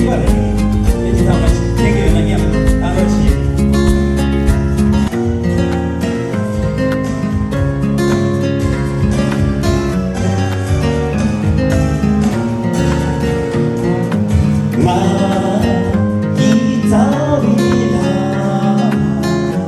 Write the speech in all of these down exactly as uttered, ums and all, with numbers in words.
པ་རེད། དེ་ཚང་མ་མཁྱེན་གྱི་ཡོད་ན་མཉམ་དུ་བཏང་རོགས་བྱེད། ང་ཡི་རྩ་བའི་བླ་མ།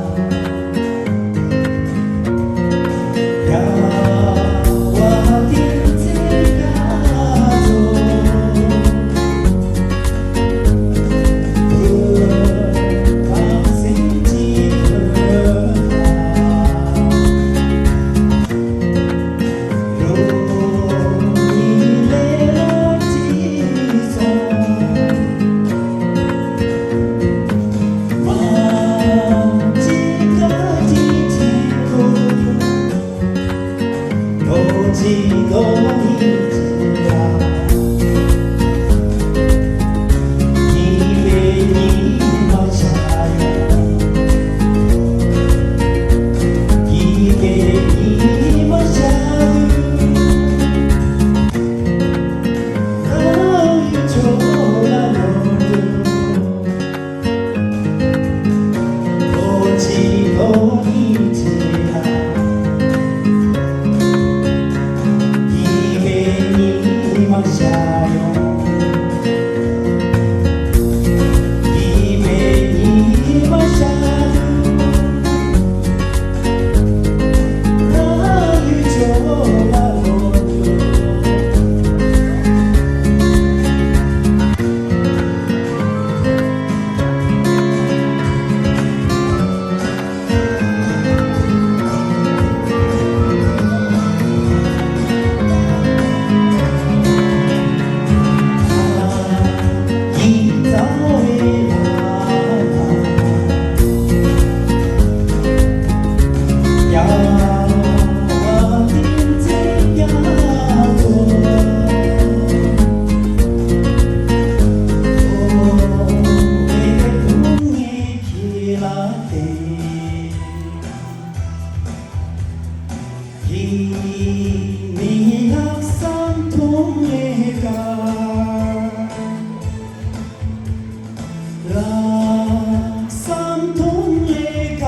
ལྷག་བསམ་ཐོག་ལས་ཀ།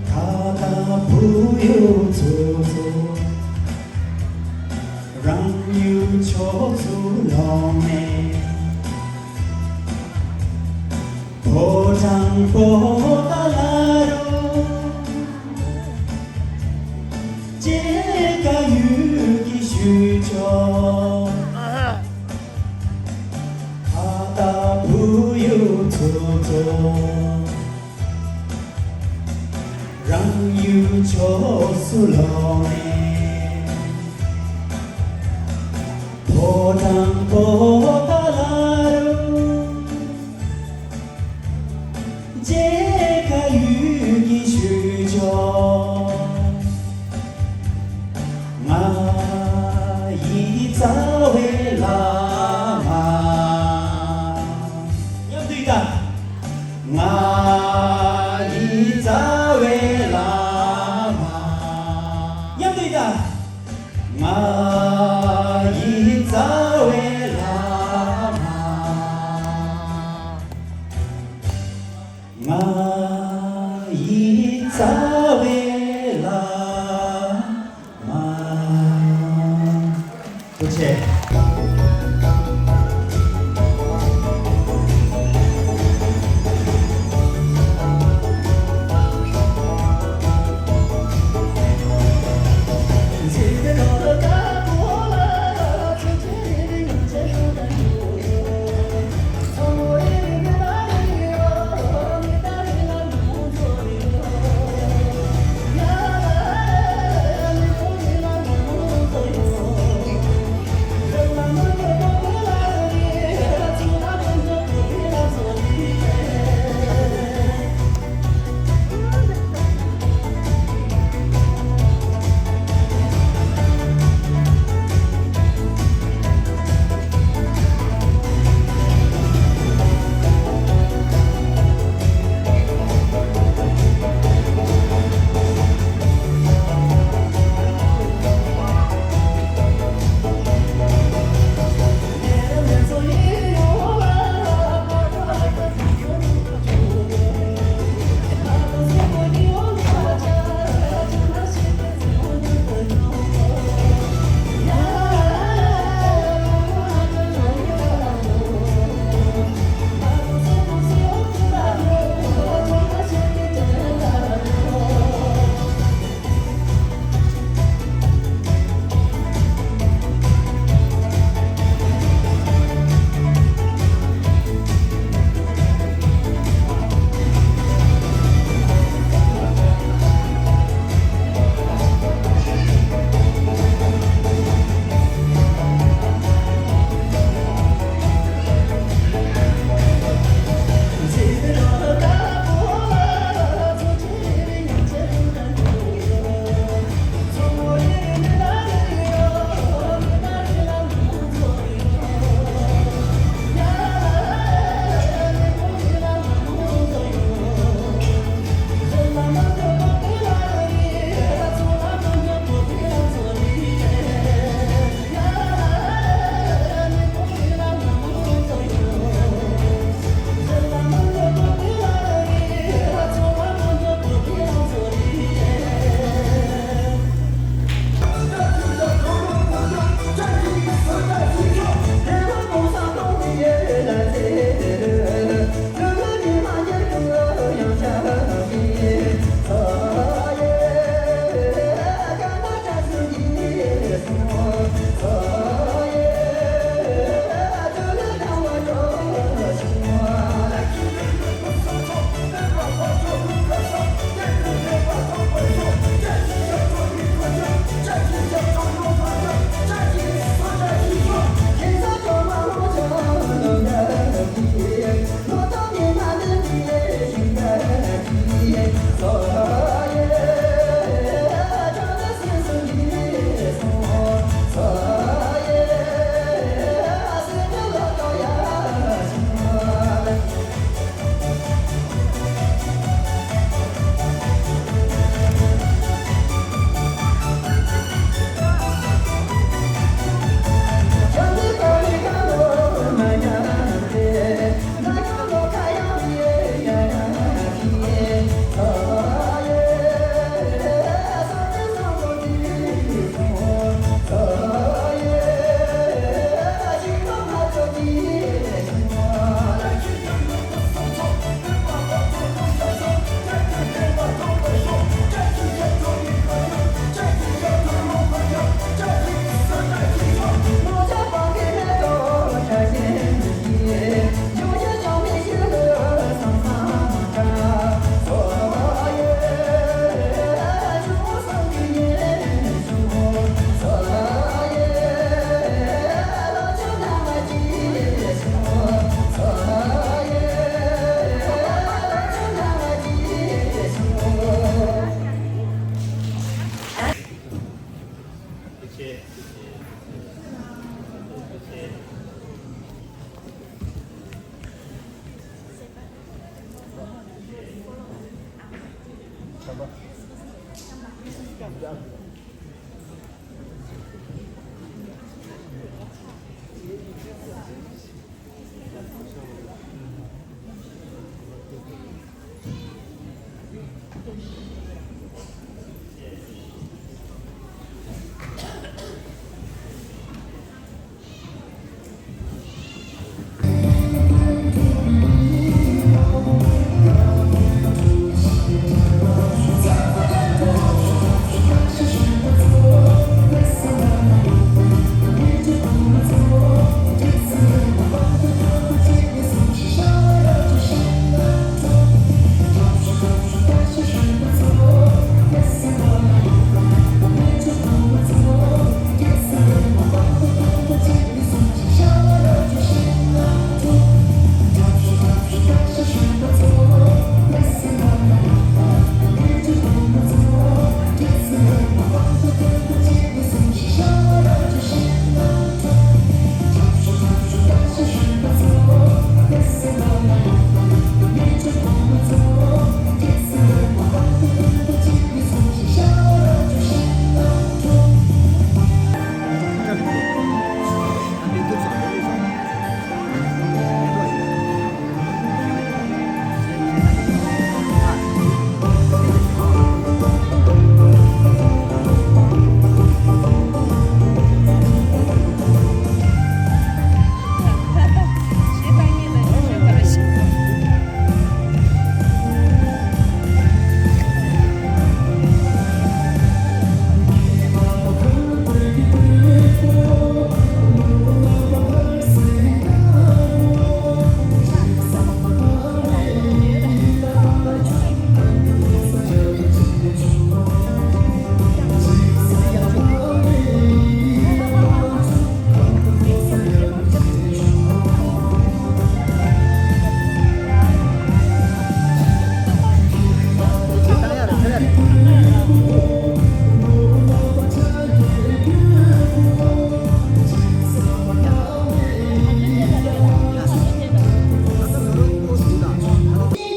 ད་ལྟ་བུ་ཡུལ་ཚོ་ཚོ། རང་ཡུལ་ཕྱོགས་སུ་ལོག་ནས། ཕོ་བྲང་པོ་ཏཱ་ལ་རུ། མཇལ་ཁ་ཡུལ་གྱི་ཞུ་ཆོག་ད་ལྟ་བུ་ཡུལ་ཚོ་ཚོ། རང་ཡུལ་ཕྱོགས་སུ་ལོག་ནས། ཕོ་བྲང་པོ་ཏཱ་ལ་རུ། མཇལ་ཁ་ཡུལ་གྱི་ཞུ་ཆོག་ང་ཡི་རྩ་བའི་བླ་མ། མཉམ་དུ་ཡིན་ད། ང་ཡི་རྩ་བའི་བླ་མ། མཉམ་དུ་ཡིན་ད། ང་ཡི་རྩ་བའི་བླ་མ། ང་ཡི་རྩ་བའི་བླ་མ། ཐུགས་རྗེ་ཆེ།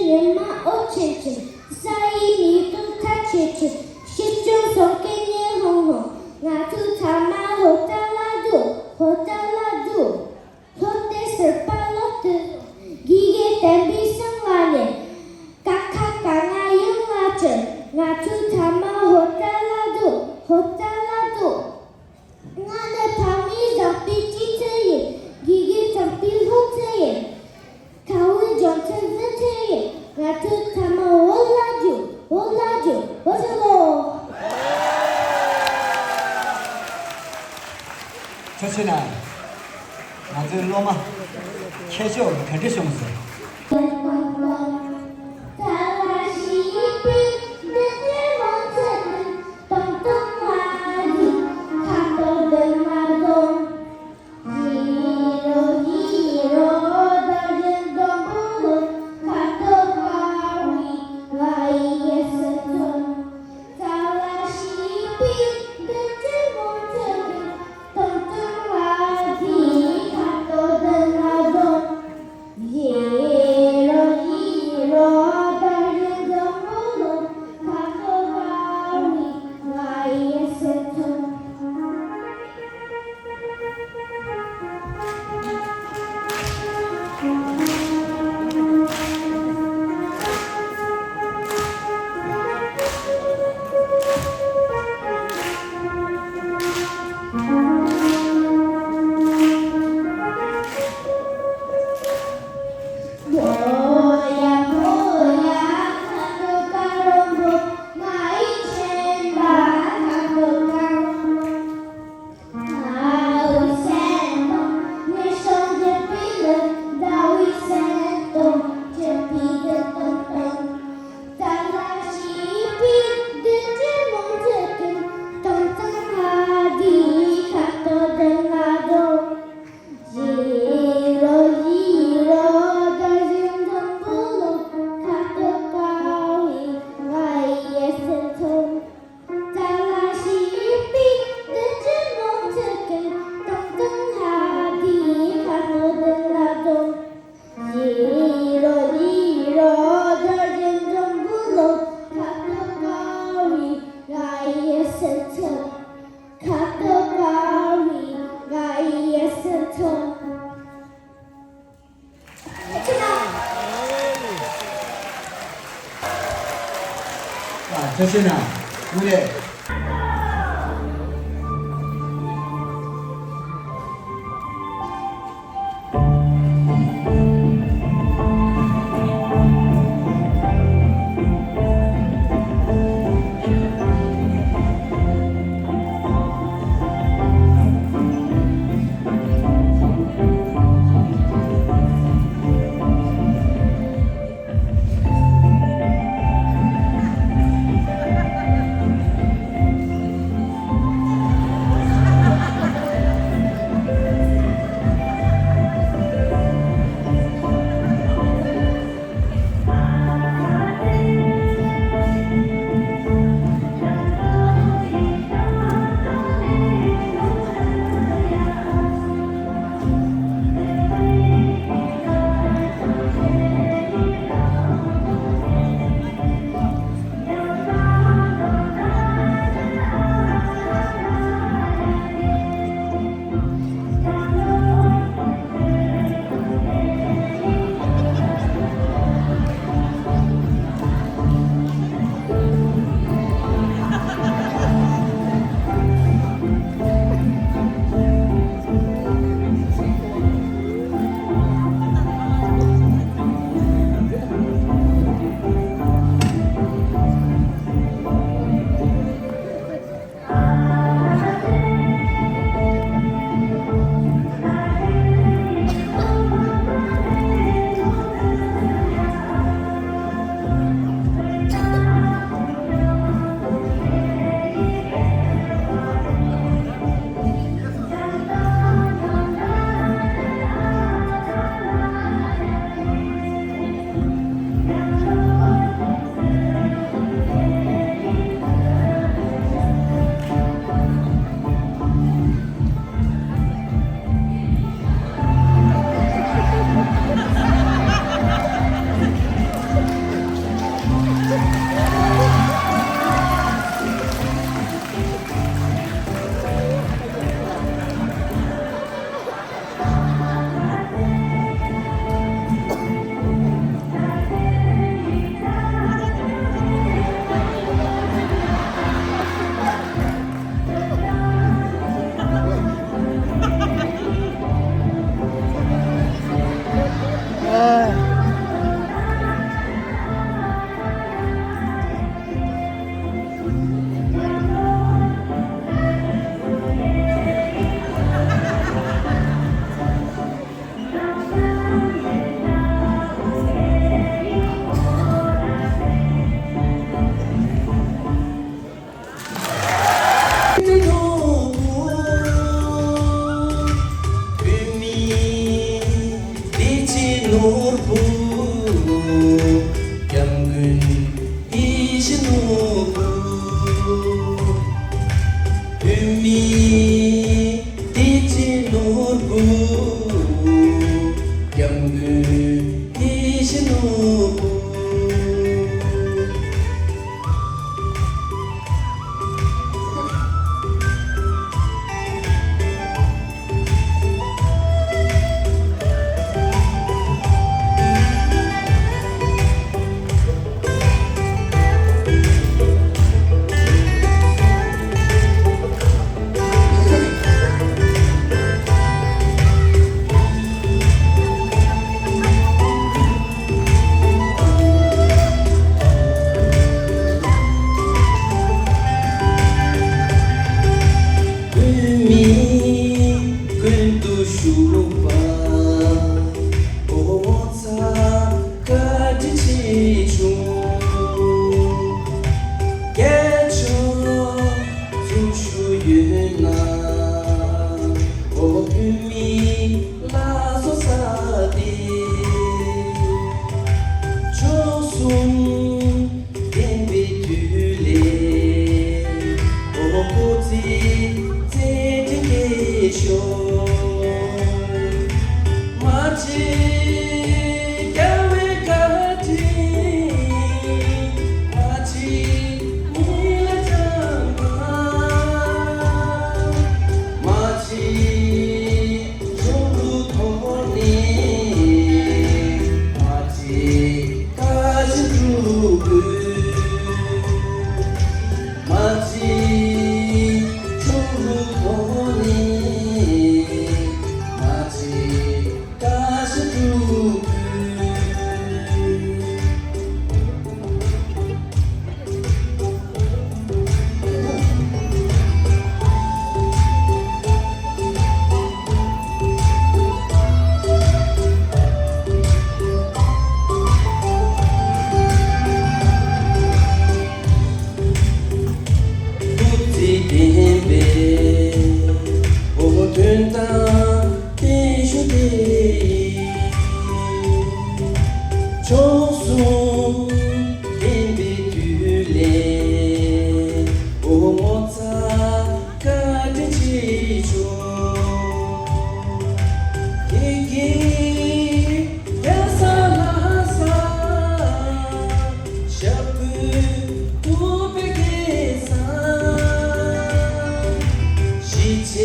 ཉི་མ་འོད་ཆེམ་ཆེམ། ས་ཡི་མིག་ཏོ་ཐག་ཆོད་ཆོད། ཤི་ཆུང་སོང་སྐད་སྙན་ཧོང་ཧོང་། ང་ཚོ་ཚང་མ་ཧོ་ཏ་ལ་འདུག་ཧོ་ཏ་ལ་འདུག་ལྷོ་སྟེ་ཟུར་པ་ལོག་ཏུ། དགེ་རྒན་བསྟན་པའི་སྲང་ལ་ནས། ཀ་ཁ་ག་ང་ཡང་ང་བྲལ། ང་ཚོ་ཚང་མ་ཧོ་ཏ་ལ་འདུག་ཧོ་ཏ་ལ་འདུག་ང་ནི་ཕ་མའི་བཟང་པོའི་སྐྱེས་ཚལ་ཡིན། དགེ་རྒན་དྲང་པོའི་སློབ་ཚན་ཡིན། ཁ་བའི་སྦྱོང་ཚན་བཟི་ཚན་ཡིན། ང་ཚོ་ཚང་མ་འོ་ལ་རྒྱུག་འོ་ལ་རྒྱུག་འོ་ཟེར་ལོ། ཁྱོད་ཚོའི་ནང་ང་ཚོའི་སློབ་མ་ཁྱད་ཆོས་ག་འདྲ་བྱུང་སོང་། ཆ་ཤས་ན་དངུལ་ལས།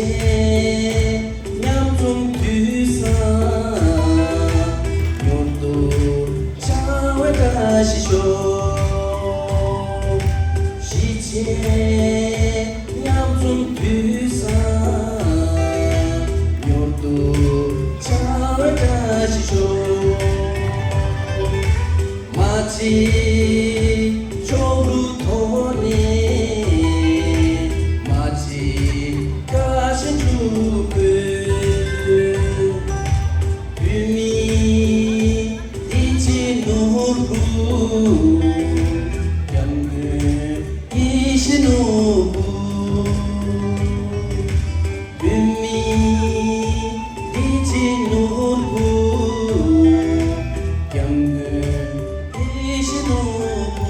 མཉམ་འཛོམས་དུས་སུ་མྱུར་དུ་བྱ་བའི་བཀྲ་ཤིས་ཤོག་གཞིས་བྱེས་མཉམ་འཛོམས་དུས་སུ་མྱུར་དུ་བྱ་བའི་བཀྲ་ཤིས་ཤོག་མ་གཅིག་ཕྱོགས་རུ་ཐོག་ནས་མ་གཅིག་བཀྲ་ཤིས་འབྲུག་པའི་བོད་མིའི་བདེ་སྐྱིད་ནོར་བུ། སྐྱབས་མགོན་ཡིད་བཞིན་ནོར་བུ། བོད་མིའི་བདེ་སྐྱིད་ནོར་བུ། སྐྱབས་མགོན་ཡིད་བཞིན་ནོར་བུ།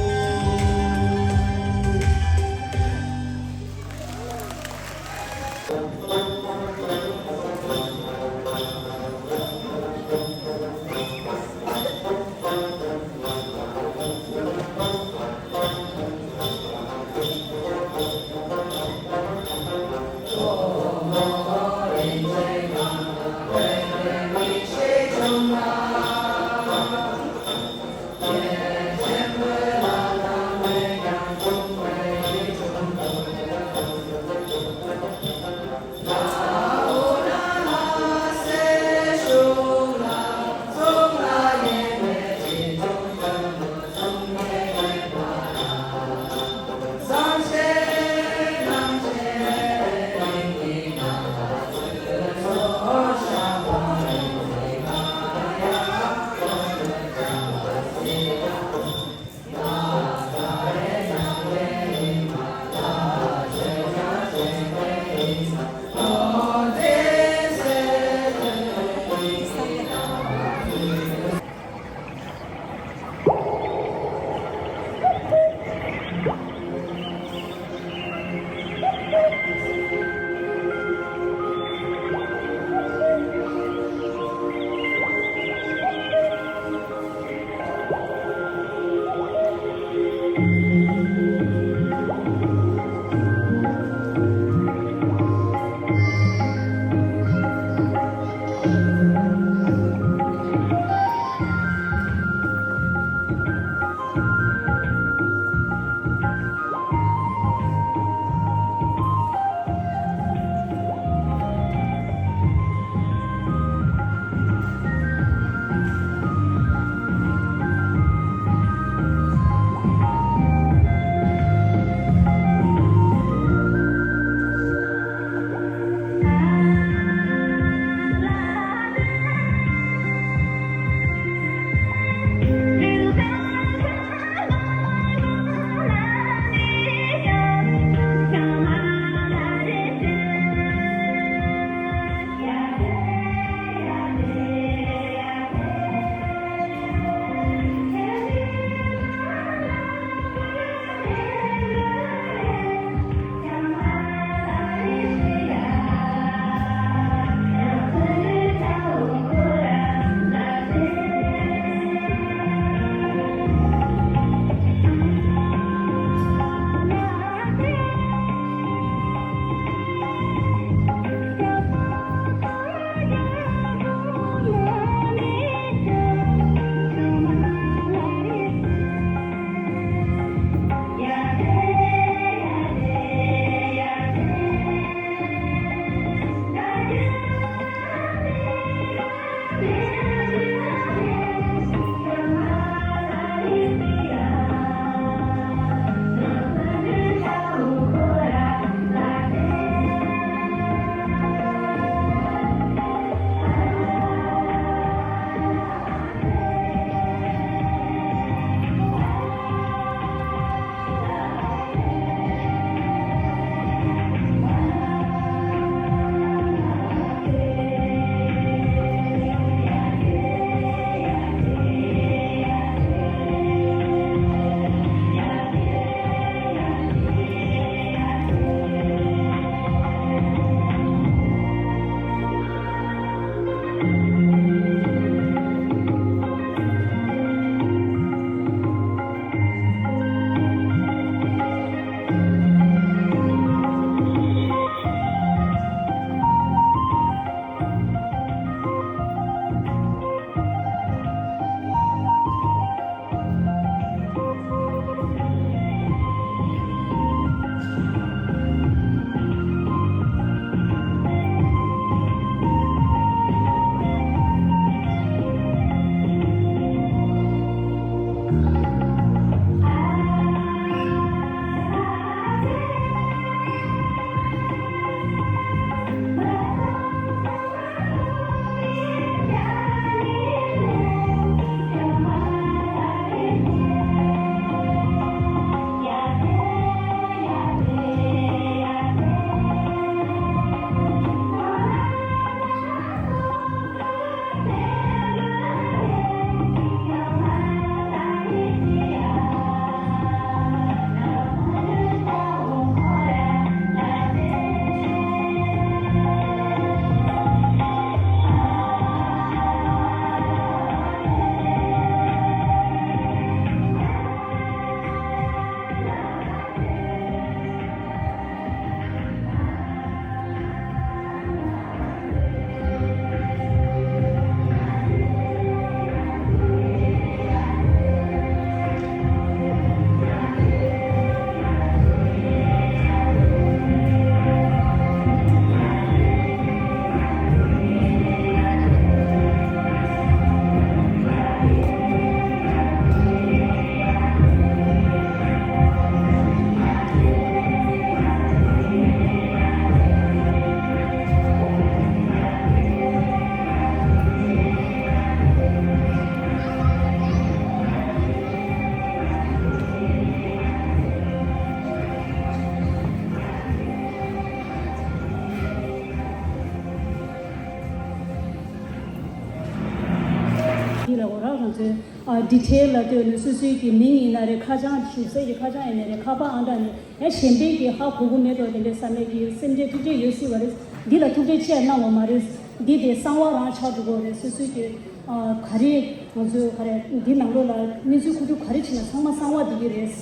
ང་ཚོས་ཨ་ཌི་ཊེལ་ལ་ལྟོས་ནས་སོ་སོའི་གི་མིང་ཡིན་ན་རེད། ཁ་བྱང་བཞུགས་སའི་གི་ཁ་བྱང་ཡིན་ན་རེད། ཁ་པར་ཨང་གྲངས་ནས་ཡང་གཞན་པའི་གི་ཧ་གོ་གི་མེད་དོ་དེ་འདྲའི་ས་མེད་ཀྱི་སེམས་ཁྲལ་ཐུགས་ཁྲལ་ཡོད་སྲིད་པ་རེད། འདི་ལ་ཐུགས་ཁྲལ་ཅི་ཡང་གནང་བ་མ་རེད། འདི་དེ་གསང་བ་རང་ཆགས་འགྲོ་གི་རེད། སོ་སོའི་གི་ཨ་ག་རེ་ང་ཚོས་ག་རེ་འདི་ནང་ལོགས་ལ་གནས་ཚུལ་མཁོ་སྒྲུབ་ག་རེ་བྱས་ན་ཚང་མ་གསང་བ་འདི་གི་རེད།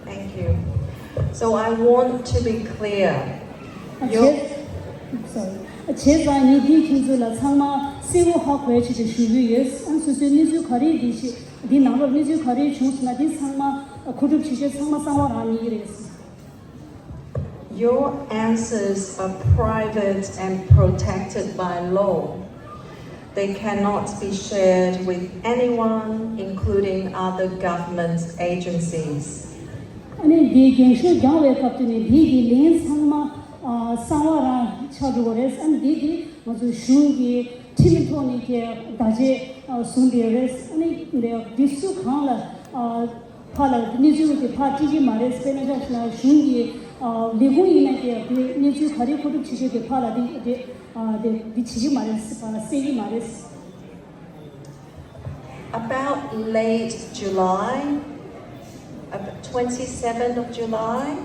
Thank you. So I want to be clear. Your- བྱས་ཙང་ངས་འདིའི་ཁྱེད་ཚོ་ལ་ཚང་མ་གསལ་བོ་ཧ་གོ་ཡ་ཆེད་དུ་ཞུ་གི་ཡོད། ཨང་སོ་སོའི་གནས་ཚུལ་ག་རེ་འདི་ཞིག་འདི་ནང་ལོགས་གནས་ཚུལ་ག་རེ་བྱུང་སོང་ན་འདི་ཚང་མ་མཁོ་སྒྲུབ་བྱེད་ཆོག་ཚང་མ་གསང་བ་རང་ཉིད་རེད། Your answers are private and protected by law. They cannot be shared with anyone, including other government agencies. ཨ་ནི་འདིའི་འགེངས་ཤོག་བརྒྱངས་པའི་སྐབས་དུ་ནས་འདིའི་གི་ལན་ཚང་མ་ཨ་གསང་བ་རང་ཆགས་འགྲོ་གི་རེད། ཨ་ནི་འདི་དེ་ང་ཚོ་གཞུང་གི་ཁྲིམས་ཐོག་ནས་ཀྱི་བརྡ་ཆད་ཨ་བཟུང་བསྡད་རེད། ཨ་ནི་འདི་སུ་གང་ལ་ཨ་ཕར་ལ་གནས་ཚུལ་དེ་ཕར་སྤྲད་ཀྱི་མ་རེད། དཔེར་ན་ཆ་བཞག་ན་གཞུང་གི་ཨ་ལས་ཁུངས་ཡིན་ན་ཀྱང་དེ་གནས་ཚུལ་ག་རེ་མཁོ་སྒྲུབ་བྱེད་ཆོག་དེ་ཕར་ལ་དེ་དེ་ཨ་དེ་དེ་བྱེད་ཀྱི་མ་རེད། ཨ་གསལ་གྱི་མ་རེད། About late July, about twenty-seventh of July,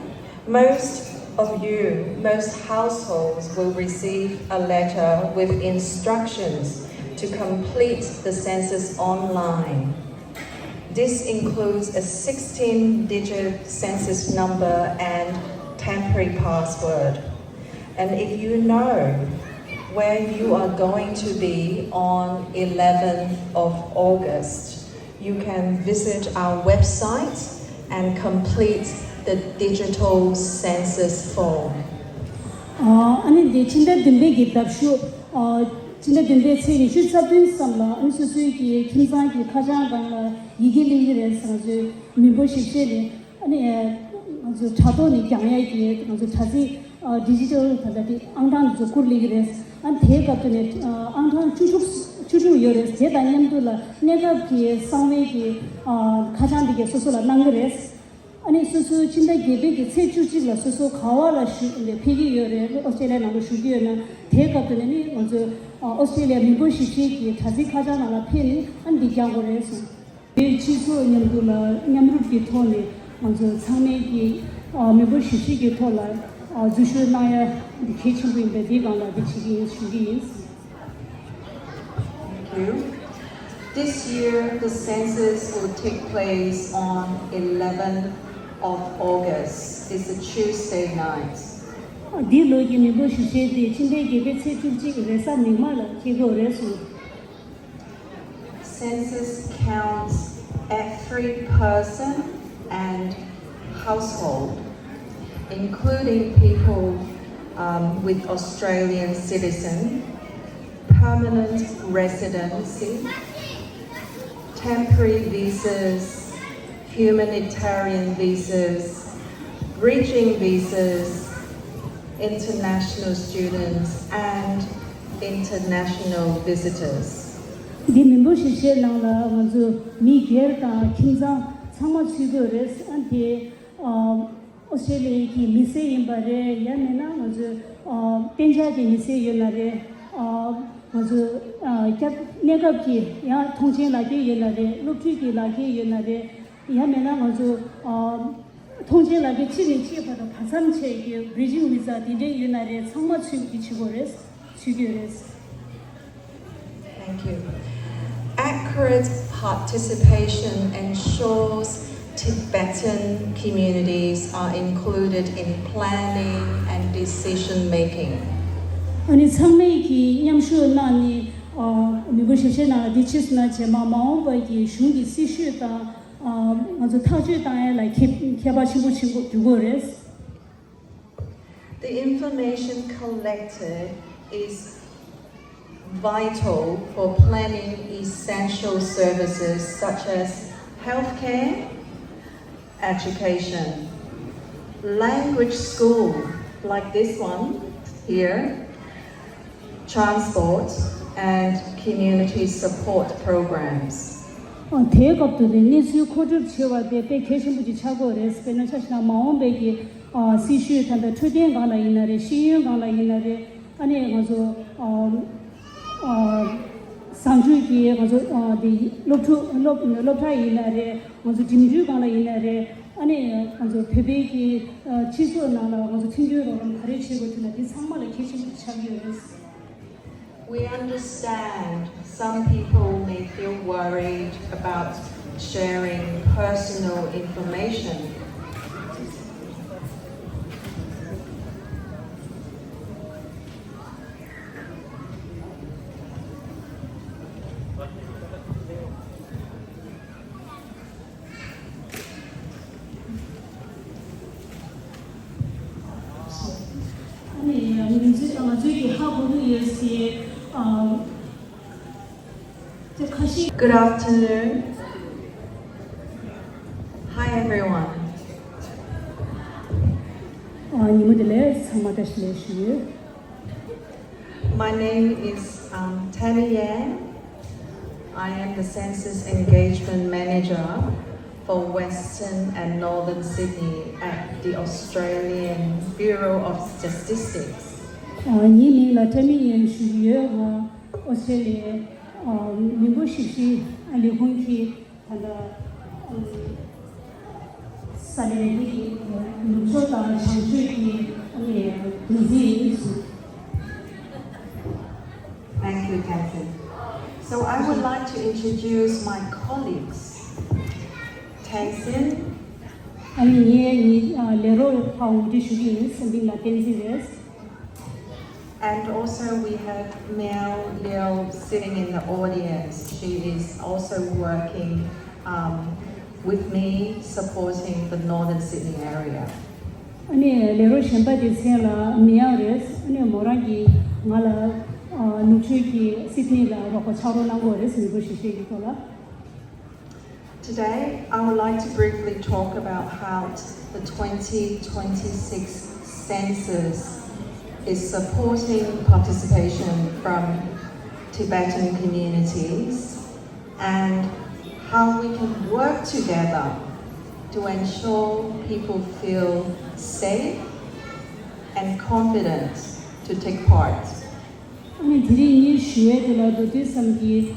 most of you, most households will receive a letter with instructions to complete the census online. This includes a sixteen-digit census number and temporary password. And if you know where you are going to be on eleventh of August, you can visit our website and complete the digital census form. ཨ་ནི་འདི་ཕྱི་ཟླ་བདུན་པའི་གི་ཟླ་བཞུགས་ཨ་ཕྱི་ཟླ་བདུན་པའི་ཚེས་ཉི་ཤུ་རྩ་བདུན་ཙམ་ལ་ཨ་ནི་སོ་སོའི་གི་ཁྱིམ་ཚང་གི་ཁ་བྱང་སྒང་ལ་ཡི་གེ་སླེབས་ཀྱི་རེད། ང་ཚོའི་མི་འབོར་ཞིབ་དཔྱད་ནས་ཨ་ནི་ང་ཚོ་དྲ་ཐོག་ནས་རྒྱག་ཡས་ཀྱི་ང་ཚོ་དྲ་ཚིགས་ཨ་ཌི་ཇི་ཊལ་ད་ལྟ་དེ་ཨང་གྲངས་དེ་ཚོ་བསྐུར་སླེབས་ཀྱི་རེད། ཨ་ནི་དེའི་སྐབས་དུ་ནས་ཨ་ཨང་གྲངས་བཅུ་དྲུག་བཅུ་དྲུག་ཡོད་རེད། དེ་དང་མཉམ་དུ་ལ་གནས་སྐབས་ཀྱི་གསང་བའི་གི་ཨ་ཁ་བྱང་འདི་གས་སོ་སོ་ལ་གནང་གི་རེད། ཨ་ནི་སོ་སོའི་ཕྱི་ཟླ་བརྒྱད་པའི་གི་ཚེས་བཅུ་གཅིག་ལ་སོ་སོ་ག་བ་ལ་བཞུགས་ཕེབས་ཀྱི་ཡོད་རེད། ཨོ་སི་ཀྲི་ལི་ཡ་ནང་ལ་བཞུགས་ཀྱི་ཡོད་ན་དེའི་སྐབས་དུ་ནས་ནི་ང་ཚོ་ཨོ་སི་ཀྲི་ལི་ཡ་མི་འབོར་ཞིབ་དཔྱད་ཀྱི་དྲ་ཚིགས་ཁ་བྱང་ནང་ལ་ཕེབས་ནས་ཨ་ནི་འདི་རྒྱག་དགོས་རེད་གསུངས། དེའི་སྤྱི་ཚོགས་མཉམ་དུ་ལ་མཉམ་རུབ་ཀྱི་ཐོག་ནས་ང་ཚོ་ཚང་མས་ཀྱི་ཨ་མི་འབོར་ཞིབ་དཔྱད་ཀྱི་ཐོག་ལ་ཨ་འཛུལ་ཞུགས་གནང་ཡ་འདི་གལ་ཆེན་པོ་ཡིན་པས་འདིའི་སྒང་ལ་འདི་བྱེད་ཀྱི་ཡིན་ཞུ་གི་ཡིན། Thank you. This year, the census will take place on eleventh of August. It's a Tuesday night. འདི་ལོ་གི་མི་འབོར་ཞིབ་དཔྱད་དེ་ཕྱི་ཟླའི་བརྒྱད་པའི་ཚེས་བཅུ་གཅིག་རེས་གཟའ་མིག་དམར་ལ་འཁེལ་གྱི་ཡོད་རེད་གསུངས། Census counts every person and household, including people um, with Australian citizen, permanent residency, temporary visas, humanitarian visas, bridging visas, international students, and international visitors. འདི་མི་འབོར་ཞིབ་དཔྱད་ནང་ལ་ང་ཚོ་མི་སྒེར་དང་ཁྱིམ་ཚང་ཚང་མ་ཚུད་དགོས་རེད། ཨ་དེ་ཨ་ཨོ་སི་ཀྲི་ལི་ཡའི་གི་མི་སེར་ཡིན་པ་རེད། ཡང་མིན་ན་ང་ཚོའི་ཨ་གཏན་འཇགས་ཀྱི་མི་སེར་ཡོད་ན་རེད། ཨ་ང་ཚོ་ཨ་སྐྱབས་གནས་སྐབས་ཀྱི་ཡང་ཐོངས་མཆན་ལག་ཁྱེར་ཡོད་ན་རེད། སློབ་ཕྲུག་གི་ལག་ཁྱེར་ཡོད་ན་རེད། ཡང་མིན་ན་ང་ཚོ་ཨ་ཐོངས་མཆན་ལག་ཁྱེར་གཅིག་ནས་གཅིག་བར་དུ་བར་མཚམས་ཆད་ཀྱི་bridging visa དེ་འདྲས་ཡོད་ན་རེད། ཚང་མ་ཚུད་ཀྱི་བྱེད་དགོས་རེད། ཚུད་ཀྱི་ཡོད་རེད། Thank you. Accurate participation ensures Tibetan communities are included in planning and decision making. ཨ་ནི་ཚང་མས་ཀྱིས་མཉམ་ཞུགས་གནང་ནས་ཨ་མི་འབོར་ཞིབ་དཔྱད་ནང་ལ་འདི་ཕྱིས་སུ་ན་རྗེས་མ་མ་འོངས་པ་གི་གཞུང་གི་སྲིད་ཤུགས་དང་ཨ་ང་ཚོ་ཐག་གཅོད་བཏང་ཡ་ལ་ཁྱད་ཁྱད་པར་ཆེན་པོ་ཆེན་པོ་འདུག་གི་རེད། The information collected is vital for planning essential services such as healthcare, education, language school like this one here, transport and community support programs. ཨ་དེའི་སྐབས་དུ་ནས་གནས་ཚུལ་མཁོ་སྒྲུབ་བྱེད་པ་དེ་དཔེ་གལ་ཆེན་པོ་ཅིག་ཆགས་ཀྱི་ཡོད་རེད། དཔེར་ན་ཆ་བཞག་ན་མ་འོངས་པའི་གི་ཨ་སྲིད་ཇུས་ད་ལྟ་འཕྲོད་བསྟེན་སྒང་ལ་ཡིན་ན་རེད། ཤེས་ཡོན་སྒང་ལ་ཡིན་ན་རེད། ཨ་ནི་ང་ཚོ་ཨ་ཨ་ བཟང་སྤྱོད་ཀྱི་ང་ཚོ་ཨ་དེ་སློབ་ཕྲུག་སློབ་སློབ་གྲྭ་ཡིན་ན་རེད། ང་ཚོ་འགྲིམ་འགྲུལ་སྒང་ལ་ཡིན་ན་རེད། ཨ་ནི་ང་ཚོ་བོད་པའི་གི་ཨ་སྤྱི་ཚོགས་ནང་ལ་ང་ཚོ་མཐུན་སྒྲིལ་རོགས་རམ་ག་རེ་བྱེད་དགོས་ཐུབ་ན་དེ་ཚང་མ་ལ་གལ་ཆེན་པོ་ཆགས་ཀྱི་ཡོད་རེད། We understand some people may feel worried about sharing personal information. ཨ་ནི་ང་ཚོའི་ང་ཚོའི་གི་ཧ་གོ་གི་ཡོད་སྲིད། ཨ་དེ་ཁ་ཤས། Good afternoon. Hi everyone. ཨ་ཉིན་མོ་བདེ་ལེགས། ཚང་མ་བཀྲ་ཤིས་བདེ་ལེགས་ཞུ། My name is um, Tammy Yan. I am the Census Engagement Manager for Western and Northern Sydney at the Australian Bureau of Statistics. ཨ་ངའི་མིང་ལ་ཊ་མི་ཡན་ཞུ་གི་ཡོད། ང་ཨོ་སི་ཀྲེ་ལི་ཡའི་ཨ་མི་འབོར་ཞིབ་བཤེར་ལས་ཁུངས་ཀྱི་ད་ལྟ་ཨ་ས་གནས་འདི་གི་ནུབ་ཕྱོགས་དང་བྱང་ཕྱོགས་ཀྱི་ཨ་ནི་འགན་འཛིན་ཡིན་ཟེར། Thank you, Tenzin. So I would like to introduce my colleagues. Tenzin. ཨ་ནི་ངའི་ངའི་ཨ་ལས་རོགས་ཕར་ངོ་སྤྲོད་ཞུ་གི་ཡིན། ངའི་མིང་ལ་བསྟན་འཛིན་རེད། And also we have Miao Liu sitting in the audience. She is also working um, with me supporting the Northern Sydney area. ཨ་ནི་ལས་རོགས་གཞན་པ་དེ་མཚན་ལ་མི་ཡང་རེད། ཨ་ནི་མོ་རང་གིས་ང་ལ་ཨ་ནུབ་ཕྱོགས་ཀྱི་སིད་ནི་ལ་རོགས་པ་ཕྱག་རོགས་གནང་གི་ཡོད་རེད། མི་འབོར་ཞིབ་བཤེར་གྱི་ཐོག་ལ། Today, I would like to briefly talk about how the twenty twenty-six census is supporting participation from Tibetan communities and how we can work together to ensure people feel safe and confident to take part. ཨ་ནི་དེ་རིང་ངས་ཞུ་ཡས་དེ་ལ་མདོར་བསྡུས་ཙམ་གྱིས།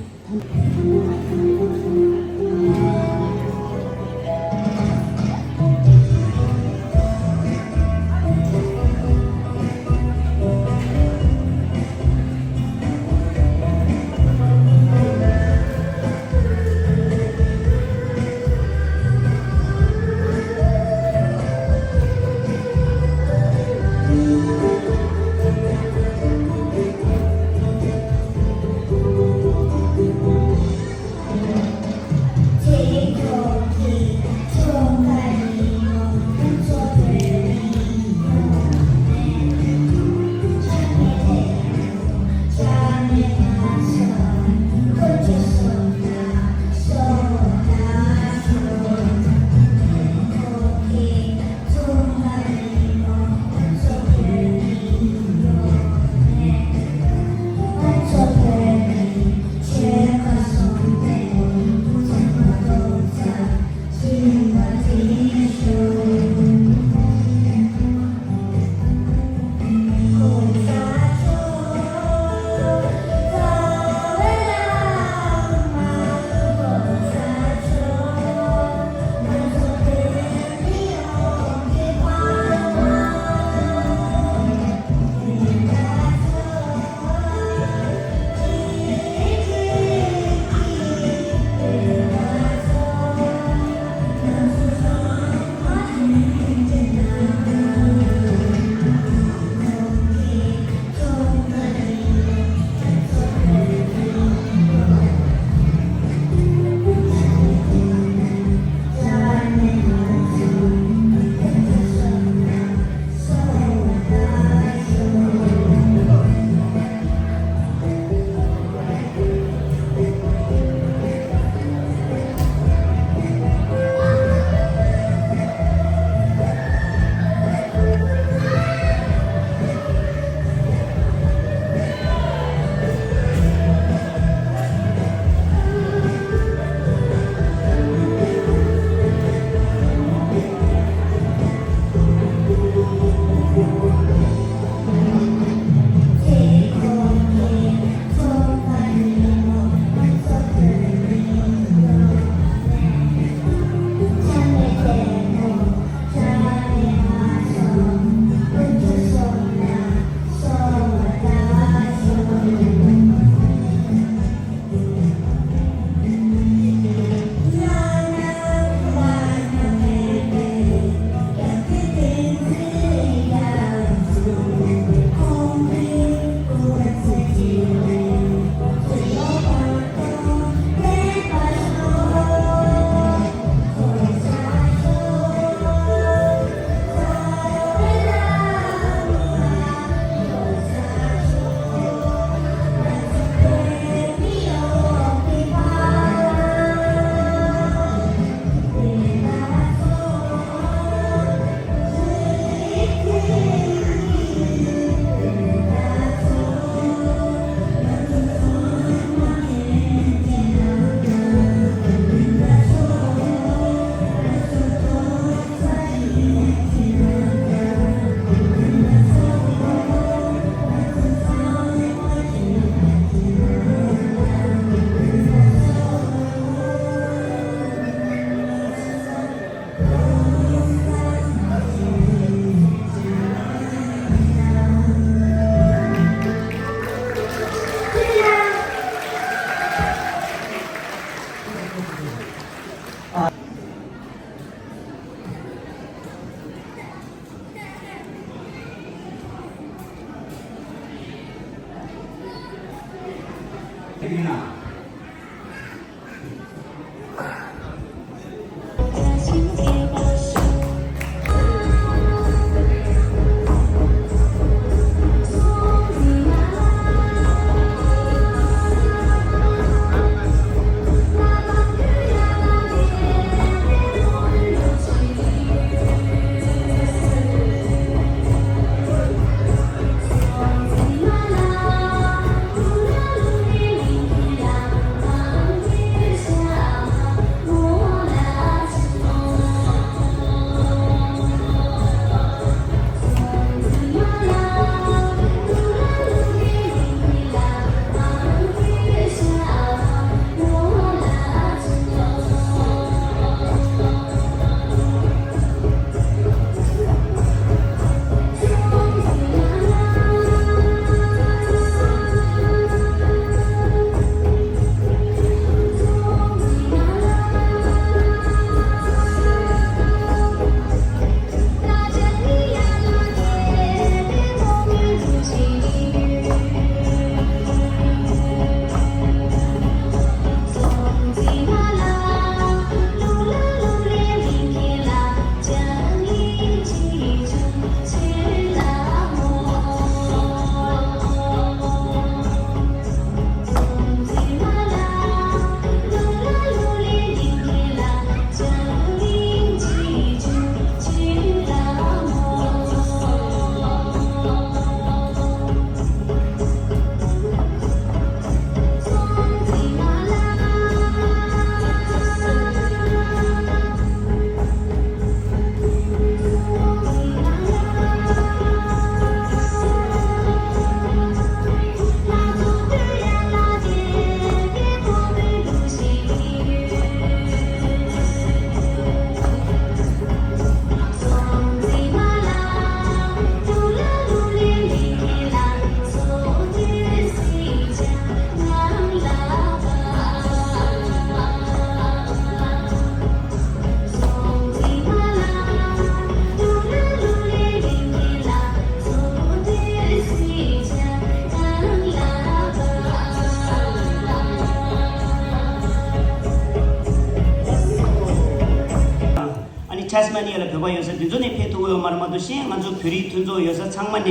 ཨ་ནི་ཐེ་སི་མ་ནི་ཡ་ལ་བོད་པ་ཡོད་ས་དེ་ཚོ་ནས་ཕེབས་ཐུབ་ཡོད་མ་རེད་མ་གཏོགས་གཞན་ང་ཚོ་བོད་རིགས་མཐུན་ཚོགས་ཡོད་ས་ཚང་མ་ནས་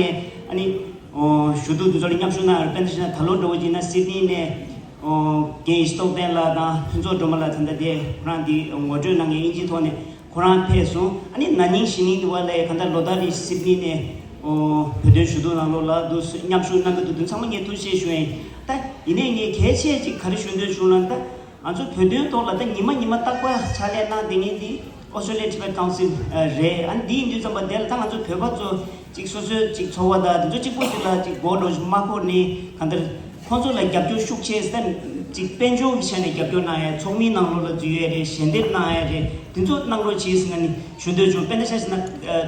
ཨ་ནི་ཞུ་གཏུག་དེ་ཚོ་ལ་མཉམ་ཞུགས་གནང་ཡོད། དཔེར་ན་ཆ་ན་ད་ལོ་འགྲོ་བ་ཅིག་ན་སིད་ནི་ནས་རྒན་ཡེ་ཤེས་སྟོབས་ལྡན་ལགས་དང་ཕུན་ཚོགས་སྒྲོལ་མ་ལགས་ད་ལྟ་དེ་ཁོ་རང་དེ་ངོ་སྤྲོད་གནང་མཁན་དབྱིན་ཇིའི་ཐོག་ནས་ཁོ་རང་ཕེབས་སོང་། ཨ་ནི་ན་ནིང་གཞེས་ནིང་དུ་བ་ལས་གང་ལྟར་ལོ་ལྟར་རེ་སིད་ནི་ནས་བོད་དོན་ཞུ་གཏུག་ནང་ལོགས་ལ་འདུག་མཉམ་ཞུགས་གནང་གི་འདུག་དེ་ཚང་མ་ངས་ཐུགས་རྗེ་ཆེ་ཞུ་ཡིན། ད་ཡིན་ནའི་ངས་གལ་ཆེ་ཅིག་ག་རེ་ཞུ་འདོད་བྱུང་ལབ་ན། ད་ང་ཚོ་བོད་དོན་ཐོག་ལ་ད་ཉི་མ་ཉི་མ་རྟག་པར་ཕྱག་ལས་གནང་བསྡད་མཁན་འདི་Australia Tibet Council རེད། ཨ་ནི་འདི་ཡིན་དུས་ཙམ་པ་དེ་ལ་ད་ང་ཚོ་བོད་པ་ཚོ་ཅིག་སོ་སོའི་ཅིག་ཚོར་བ་དང་དེ་ཚོ་གཅིག་པོ་ཅིག་ལ་ཅིག་མགོ་འདྲ་ཞིག་མ་འཁོར་ནས་གང་ལྟར་ཁོང་ཚོ་ལ་རྒྱབ་སྐྱོར་ཤུགས་ཆེ་ཙམ་ཅིག་དཔལ་འབྱོར་གྱི་ཆ་ནས་རྒྱབ་སྐྱོར་གནང་ཡ། ཚོགས་མིའི་ནང་ལོགས་ལ་འཛུལ་ཡ་རེད། ཞལ་འདེབས་གནང་ཡ་རེད། དེ་ཚོ་གནང་རོགས་བྱེད་ཟེར་ང་ནི་ཞུ་འདོད་བྱུང་། དཔེར་ན་ཆ་བཞག་ན་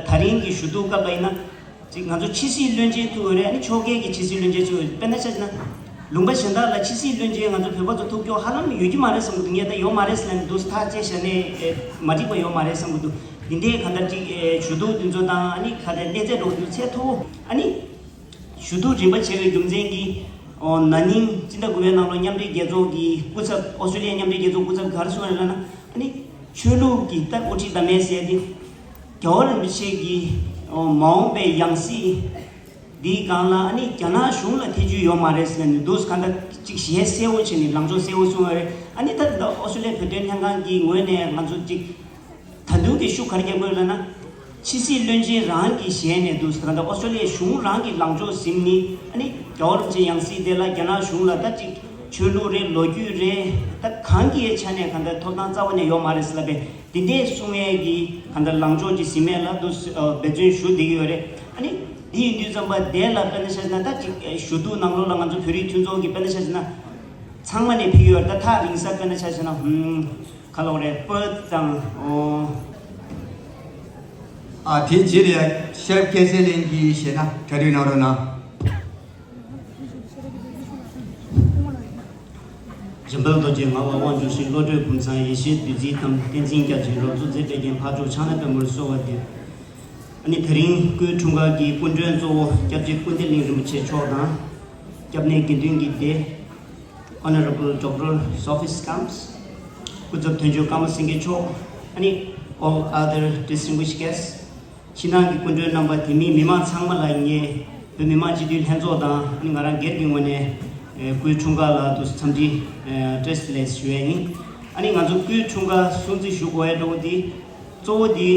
ད་རིང་གི་ཞུ་གཏུག་སྐབས་ལ་ཡིན་ན། ཅིག་ང་ཚོ་ཕྱི་སྲིད་བློན་ཆེན་ཐུག་ཡོད་རེད། ཨ་ནི་ཕྱོགས་འགལ་གྱི་ཕྱི་སྲིད་བློན་ཆེན་ཚོ་ཡོད། དཔེར་ན་ཆ་བཞག་ན་ལུང་པ་གཞན་དག་ལ་ཕྱི་སྲིད་བློན་ཆེན་ང་ཚོ་བོད་པ་ཚོ་ཐུག་རྒྱུ་ཧ་ལམ་ཡོད་ཀྱི་མ་རེད་བསམ་གྱི་འདུག་ངས་ད་ཡོད་མ་རེད་ཟེར་ལབ་ནས་འདུག་ཐག་བཅད་བཞག་ནས་མ་འགྲིག་པ་ཡོད་མ་རེད་བསམ་གྱི་འདུག་འདི་འདྲའི་གང་ལྟར་ཅིག་ཞུ་གཏུག་འདི་ཚོ་དང་ཨ་ནི་ག་རེ་གནས་ཚད་འགྲོ་རྒྱུ་ཚད་མཐོ་བོ། ཨ་ནི་ཞུ་གཏུག་རིམ་པ་བྱས་པའི་རྒྱུ་མཚན་གྱིས་ན་ནིང་སྤྱི་ཟླ་དགུ་པའི་ནང་ལོ་མཉམ་འབྲེལ་རྒྱལ་ཚོགས་ཀྱི་སྐུ་ཚབ། ཨོ་སི་ཀྲོ་ལི་ཡ་མཉམ་འབྲེལ་རྒྱལ་ཚོགས་སྐུ་ཚབ་ག་རེ་གསུངས་ཡོད་ལབ་ན། ཨ་ནི་ཆོས་ལུགས་ཀྱི་ད་དབུ་ཁྲིད་དམ་པའི་སྲས་དེ་རྒྱལ་བ་རིན་པོ་ཆེ་གི་མ་འོངས་པའི་ཡང་སྲིད་འདིའི་སྒང་ལ་ཨ་ནི་རྒྱ་ནག་གཞུང་ལ་ཐེ་ཇུས་ཡོད་མ་རེད་ཟེར་ནས་འདུག་གང་ལྟར་ཅིག་ཞལ་གསལ་བོ་བྱས་ནས་ལངས་ཕྱོགས་གསལ་བོ་གསུངས་ཡོད་རེད། ཨ་ནི་ད་ལྟ་ཨོ་སི་ཀྲོ་ལི་ཡ་བོད་དོན་ལྷན་ཁང་གི་ངོས་ནས་ང་ཚོ་ཅིག་ད་དུང་གི་ཤུགས་ག་རེ་རྒྱག་དགོས་ལབ་ན། ཕྱི་སྲིད་བློན་ཆེན་རང་གི་ཞལ་ནས་འདུག་ད་ལྟ་ཨོ་སི་ཀྲོ་ལི་ཡ་གཞུང་རང་གི་ལངས་ཕྱོགས་ཟིན་ནི་ཨ་ནི་རྒྱལ་བ་རིན་པོ་ཆེ་ཡང་སྲིད་དེ་ལ་རྒྱ་ནག་གཞུང་ལ་ད་ཅིག་ཆོས་ལུགས་རེད། ལོ་རྒྱུས་རེད། ད་གང་གི་ཆ་ནས་གང་ལྟར་ཐོབ་ཐང་རྩ་བ་ནས་ཡོད་མ་རེད་ཟེར་ལབ་པས། འདི་འདྲའི་གསུང་ཡས་ཀྱི་གང་ལྟར་ལངས་ཕྱོགས་ཀྱི་ཟིན་མེད་ལ་འདུག་འབད་བརྩོན་ཞུ་བསྡད་ཀྱི་ཡོད་རེད། ཨ་ནི་འདི་ཡིན་དུས་ཙམ་པ་དེ་ལ་དཔེར་ན་ཆ་བཞག་ན་ད་ཅིག་ཞུ་གཏུག་ནང་ལོགས་ལ་ང་ཚོ་བོད་རིགས་མཐུན་ཚོགས་ཀྱི་དཔེར་ན་ཆ་བཞག་ན་ཚང་མ་ནས་ཕེབས་ཀྱི་ཡོད་རེད། ད་ཐག་རིང་ས་དཔེར་ན་ཆ་བཞག་ན་ཧུམ། ཁ་ལོག་རེད་པ་དང་། ཨོ། ཨ་དེའི་རྗེས་ལ་ཤེར་སྐལ་ཚེ་ལེན་གྱིས་ཞེ་ན་གྲ་སྒྲིག་གནང་རོགས་གནང་། འཇམ་དཔལ་རྡོ་རྗེ་ངག་དབང་དབང་ཕྱུག་ཤེས། བློ་གྲོས་བུམ་ཚང་ཡེ་ཤེས་བདུད་རྩིའི་གཏམ། བསྟན་འཛིན་བརྒྱ་བྱིན་རབ་གསལ་མཛད་པའི་རྒྱན། འཕགས་མཆོག་ཕྱག་ན་པདྨོར་གསོལ་བ་འདེབས། ཨ་ནི་དེ་རིང་སྐུའི་འཁྲུངས་སྐར་གྱི་སྐུ་མགྲོན་གཙོ་བོ་སྐྱབས་རྗེ་ཀུན་བདེ་གླིང་རིན་པོ་ཆེ་མཆོག་དང་། སྐྱབས་གནས་དགེ་འདུན་གྱི་སྡེ། Honorable Doctor Sophie Stamps, སྐུ་ཚབ་དོན་གཅོད་ཀརྨ་སེང་གེ་མཆོག་ཨ་ནི་all other distinguished guests, ཕྱི་ནང་གི་སྐུ་མགྲོན་རྣམ་པ། དེ་མིན་མི་མང་ཚང་མ་ལ་ངས་བོད་མི་མང་སྤྱི་འཐུས་ལྷན་ཚོགས་དང་ཨ་ནི་ང་རང་སྒེར་གྱི་ངོས་ནས་ཨེ་སྐུའི་འཁྲུངས་སྐར་ལ་དུ་འཚམས་འདྲི་ཨེ་བཀྲ་ཤིས་བདེ་ལེགས་ཞུ་ཡས་ཡིན། ཨ་ནི་ང་ཚོ་སྐུའི་འཁྲུངས་སྐར་སྲུང་བརྩི་ཞུ་དགོས་ཡས་འདྲ་བོ་དེ་གཙོ་བོ་དེ་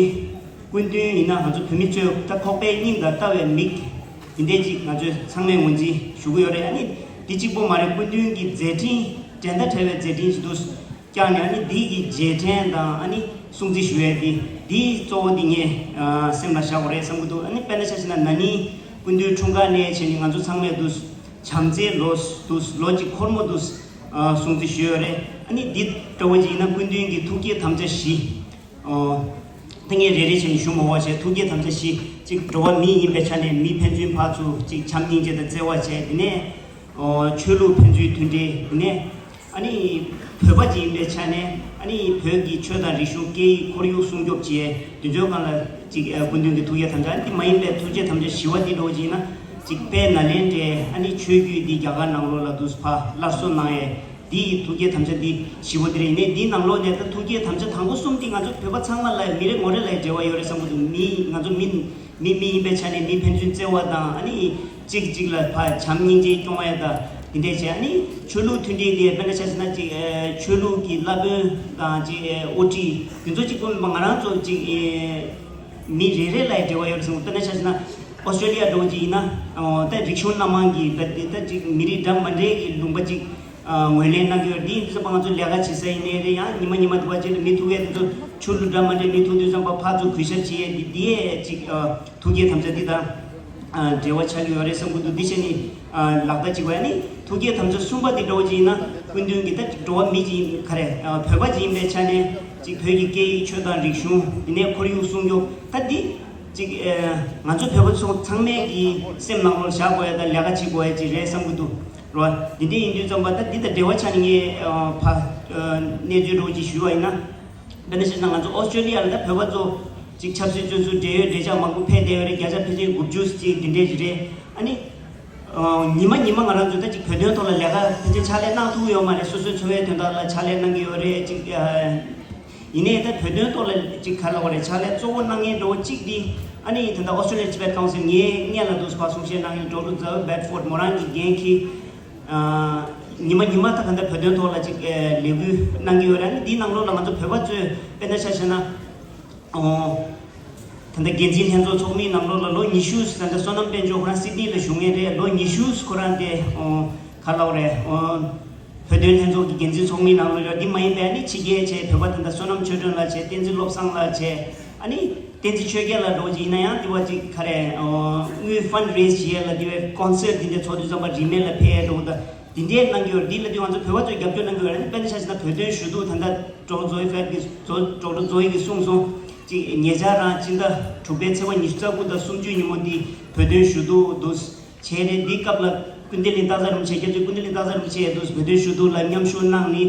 སྐུ་མདུན་ཡིན་ན་ང་ཚོ་བོད་མི་ཚོས་ད་ཁོག་པའི་སྙིང་དང་ལྟ་བའི་མིག་དེ་འདྲས་ཅིག་ང་ཚོས་ཚང་མས་ངོས་འཛིན་ཞུ་གི་ཡོད་རེད། ཨ་ནི་འདི་གཅིག་པོ་མ་རེད། སྐུ་མདུན་གྱི་མཛད་འཕྲིན་འགྲན་ཟླ་བྲལ་བའི་མཛད་འཕྲིན་ཞིག་འདུག་བསྐྱངས་ནས། ཨ་ནི་འདི་གི་རྗེས་དྲན་དང་ཨ་ནི་སྲུང་བརྩི་ཞུ་ཡས་འདི་འདི་གཙོ་བོ་འདི་ངས་ཨ་སེམས་ལ་བཞག་དགོས་རེད་བསམ་གྱི་འདུག་ཨ་ནི་དཔེར་ན་ཆ་བཞག་ན་ན་ནིང་སྐུ་མདུན་འཁྲུངས་སྐར་ནས་བྱས་ནས་ང་ཚོ་ཚང་མས་འདུག་བྱམས་བརྩེའི་ལོ་འདུག་ལོ་གཅིག་འཁོར་མོ་འདུག་ཨ་སྲུང་བརྩི་ཞུས་ཡོད་རེད། ཨ་ནི་འདི་འདྲ་བོ་ཅིག་ཡིན་ན་སྐུ་མདུན་གྱི་ཐུགས་བསྐྱེད་དམ་བཅའ་བཞི། ཨོ། ད་ངས་རེ་རེ་བྱས་ནས་ཞུ་མ་དགོས་བྱས། ཐུགས་བསྐྱེད་དམ་བཅའ་བཞི་གཅིག་འགྲོ་བ་མི་ཡིན་པའི་ཆ་ནས་མི་ཕན་ཚུན་ཕར་ཚུར་གཅིག་བྱམས་སྙིང་རྗེ་དང་བརྩེ་བ་བྱས། དེ་ནས་ཨོ་ཆོས་ལུགས་ཕན་ཚུན་མཐུན་སྒྲིལ། དེ་ནས་ཨ་ནི་བོད་པ་ཅིག་ཡིན་པའི་ཆ་ནས་ཨ་ནི་བོད་ཀྱི་ཆོས་དང་རིག་གཞུང་སྐད་ཡིག་ཁོར་ཡུག་སྲུང་སྐྱོབ་བྱས། དེ་ཚོའི་སྒང་ལ་གཅིག་ཨ་སྐུ་མདུན་གྱི་ཐུགས་བསྐྱེད་དམ་བཅའ། ཨ་ནི་དེ་མ་ཡིན་པའི་ཐུགས་བསྐྱེད་དམ་བཅའ་བཞི་པ་འདི་འདྲ་བོ་ཅིག་ཡིན་ན། གཅིག་དཔལ་ནཱ་ལེནྡྲའི་ཨ་ནི་ཆོས་བརྒྱུད་འདི་རྒྱ་གར་ནང་ལོགས་ལ་འདུག་ཕར་སླར་གསོ་གནང་ཡས། འདི་ཡི་ཐུགས་བསྐྱེད་དམ་བཅའ་འདི་བཞི་པོ་འདི་རེད། ཡིན་ནའི་འདིའི་ནང་ལོགས་ནས་ད་ཐུགས་བསྐྱེད་དམ་བཅའ་དང་པོ་གསུམ་འདི་ང་ཚོ་བོད་པ་ཚང་མ་ལ་མི་རེ་ངོ་རེ་ལ་འབྲེལ་བ་ཡོད་རེད་བསམ་གྱི་འདུག་མི་ང་ཚོ་མི་མི་མི་ཡིན་པའི་ཆ་ནས་མི་ཕན་ཚུན་བརྩེ་བ་དང་། ཨ་ནི་གཅིག་གཅིག་ལ་ཕར་བྱམས་སྙིང་རྗེ་སྐྱོང་ཡ་དང་། འདི་འདྲས་བྱས། ཨ་ནི་ཆོས་ལུགས་མཐུན་སྒྲིལ་དེ་དཔེར་ན་ཆ་བཞག་ན་གཅིག་ཨེ་ཆོས་ལུགས་ཀྱི་བླ་དཔོན་དང་གཅིག་ཨེ་དབུ་ཁྲིད་དེ་ཚོ་གཅིག་པོ་མིན་པ་ང་རང་ཚོ་གཅིག་ཨེ་མི་རེ་རེ་ལ་འབྲེལ་བ་ཡོད་རེད་བསམ་གྱི་འདུག་དཔེར་ན་ཆ་བཞག་ན་ཨོ་སི་ཀྲོ་ལི་ཡ་འདྲ་བོ་ཅིག་ཡིན་ན། ཨོ་ད་རིག་གཞུང་སྣ་མང་གི་ད་དེ་ད་ཅིག་མི་རིགས་འདྲ་མ་འདྲའི་གི་ལུང་པ་ཅིག་ཨ་ངོས་ལེན་གནང་གི་ཡོད་རེད། འདི་ཡིན་དུས་ཙམ་པ་ང་ཚོ་ལས་ཀ་བྱེད་ས་ཡིན་ནའི་རེད། ཡང་ཉི་མ་ཉི་མ་འདི་བ་ཅིག་ལ་མི་ཐུག་ཡས་དེ་ཚོ་ཆོས་ལུགས་འདྲ་མ་འདྲའི་མི་ཐུག་དུས་ཙམ་པ་ཕར་ཚུར་གུས་ཞབས་བྱེད་ཡས་འདི་འདི་ཡས་ཅིག་ཨ་ཐུགས་བསྐྱེད་དམ་བཅའ་འདི་དང་ཨ་འབྲེལ་བ་ཆགས་ཀྱི་ཡོད་རེད་བསམ་གྱི་འདུག་འདི་བྱས་ནས་ཨ་ལག་བསྟར་བྱེད་དགོས། ཨ་ནི་ཐུགས་བསྐྱེད་དམ་བཅའ་གསུམ་པ་འདི་འདྲ་བོ་ཅིག་ཡིན་ན། སྐུ་མདུན་གྱི་ད་ཅིག་འགྲོ་བ་མི་ཅིག་ཡིན་ག་རེ་ཨ་བོད་པ་ཅིག་ཡིན་པའི་ཆ་ནས་ཅིག་བོད་ཀྱི་སྐད་ཡིག་ཆོས་དང་རིག་གཞུང་། དེ་ནས་ཁོར་ཡུག་སྲུང་སྐྱོབ། ད་འདི་ཅིག་ཨ་ང་ཚོ་བོད་པ་ཚོ་ཚང་མས་ཀྱི་སེམས་ནང་ལོགས་བཞག་དགོས་ཡ་དང་ལས་ཀ་བྱེད་དགོས་ཡ་ཅིག་རེད་བསམ་གྱི་འདུག་རོ། འདི་འདྲ་ཡིན་དུས་ཙམ་པ་ད་འདི་དང་འབྲེལ་བ་ཆགས་ནས་ངས་ཨ་ཕ་ཨ་གནས་ཚུལ་འདྲ་བོ་ཅིག་ཞུས་པ་ཡིན་ན། དཔེར་ན་བཤད་ན་ང་ཚོ་ཨོ་སི་ཀྲོ་ལི་ཡ་ལ་ད་བོད་པ་ཚོ་ཅིག་ཆབ་སྲིད་བཙོན་ཟུར་བགྲེས་ཡོད་བགྲེས་ཆགས་མང་པོ་ཕེབས་བསྡད་ཡོད་རེད། བརྒྱ་ཆ་ཕལ་ཆེར་དགུ་བཅུ་ཅིག་འདི་འདྲས་ཅིག་རེད། ཨ་ནི་ཨ་ཉི་མ་ཉི་མ་ང་རང་ཚོ་ད་ཅིག་བོད་དོན་ཐོག་ལ་ལས་ཀ་ཕལ་ཆེར་ཕྱག་ལས་གནང་ཐུབ་ཀྱི་ཡོད་མ་རེད། སོ་སོའི་འཚོ་བའི་དོན་དག་ལ་ཕྱག་ལས་གནང་གི་ཡོད་རེད། ཅིག་ཨ་ཡིན་ནའི་ད་བོད་དོན་ཐོག་ལ་ཅིག་ག་རེ་ལབ་དགོས་རེད། ཕྱག་ལས་གཙོ་བོ་གནང་མཁན་འདྲ་བོ་གཅིག་འདི་ཨ་ནི་ད་ལྟ་ཨོ་སི་ཀྲོ་ལི་ཡ་ཊི་བེཊ་ཀའུན་སིལ་ངའི་སྔོན་ལ་འདུག་སེ་ཕར་གསུང་བཤད་གནང་མཁན་ཌོག་ཊར་ཛའོ་བྷེཌ་ཕོརཌ་མོ་རང་གིས་འགན་འཁྱེར། ཨ་ཉི་མ་ཉི་མ་ད་ག་འདྲ་བོད་དོན་ཐོག་ལ་ཅིག་ཨེ་ལས་འགུལ་གནང་གི་ཡོད་རེད། ཨ་ནི་འདིའི་ནང་ལོགས་ལ་ང་ཚོ་བོད་པ་ཚོས་དཔེར་ན་ཆ་བཞག་ན། ཨོ། ད་ལྟ་འགན་འཛིན་ལྷན་ཚོགས་ཚོགས་མིའི་ནང་ལོགས་ལ་ལོ་ཉི་ཤུ། ད་ལྟ་བསོད་ནམས་དཔལ་འབྱོར་ཁོ་རང་སིཌ་ནི་ལ་བཞུགས་མཁན་རེད། ལོ་ཉི་ཤུ་ཁོ་རང་དེ་ཨོ་ག་རེ་ལབ་དགོས་རེད། ཨོ་བོད་དོན་ལྷན་ཚོགས་ཀྱི་འགན་འཛིན་ཚོགས་མིའི་ནང་ལོགས་ཡོད། འདི་མ་ཡིན་པའི་ཨ་ནི་ཕྱི་རྒྱལ་བྱས། བོད་པ་ད་ལྟ་བསོད་ནམས་ཆོས་སྒྲོན་ལགས་བྱས། བསྟན་འཛིན་བློ་བཟང་ལགས་བྱས། ཨ་ནི་བསྟན་འཛིན་ཆོས་རྒྱལ་ལགས་འདྲ་བོ་ཅིག་ཡིན་ན་ཡང་འདི་བ་ཅིག་ག་རེ་ཨོ་དངུལ་ཕན་རེ་ཛི་བྱེད་ཡས་ལ་འདི་བའི་ཀོན་སརཊ་འདི་འདྲ་ཚོགས་དུས་ཙམ་པ་རིན་མེད་ལ་ཕེབས་ཡས་འདྲ་བོ་དང་འདི་འདྲའི་གནང་གི་ཡོད་རེད། འདི་ལ་འདི་ང་ཚོ་བོད་པ་ཚོས་རྒྱབ་སྐྱོར་གནང་གི་ཡོད་རེད། དཔེར་ན་ཆ་བཞག་ན་བོད་དོན་ཞུ་གཏུག་ད་ལྟ་ཌོག་ཊར་ཛོའི་ཕེཌ་ཀྱིས་ཌོག་ཊར་ཛོའི་གིས་གསུངས་སོང་། ཅིག་ཉེ་ཆར་རང་སྤྱི་ཟླ་དྲུག་པའི་ཚེས་པ་ཉི་ཤུ་རྩ་དགུ་དང་སུམ་ཅུ་ཉིན་མོ་འདི་བོད་དོན་ཞུ་གཏུག་འདུག་བྱས་རེད། འདིའི་སྐབས་ལ་ཀུན་བདེ་གླིང་སྟག་བཟའ་རིན་པོ་ཆེ། རྒྱ་མཚོའི་ཀུན་བདེ་གླིང་སྟག་བཟའ་རིན་པོ་ཆེ་འདུག་བོད་དོན་ཞུ་གཏུག་ལ་མཉམ་ཞུགས་གནང་ནི་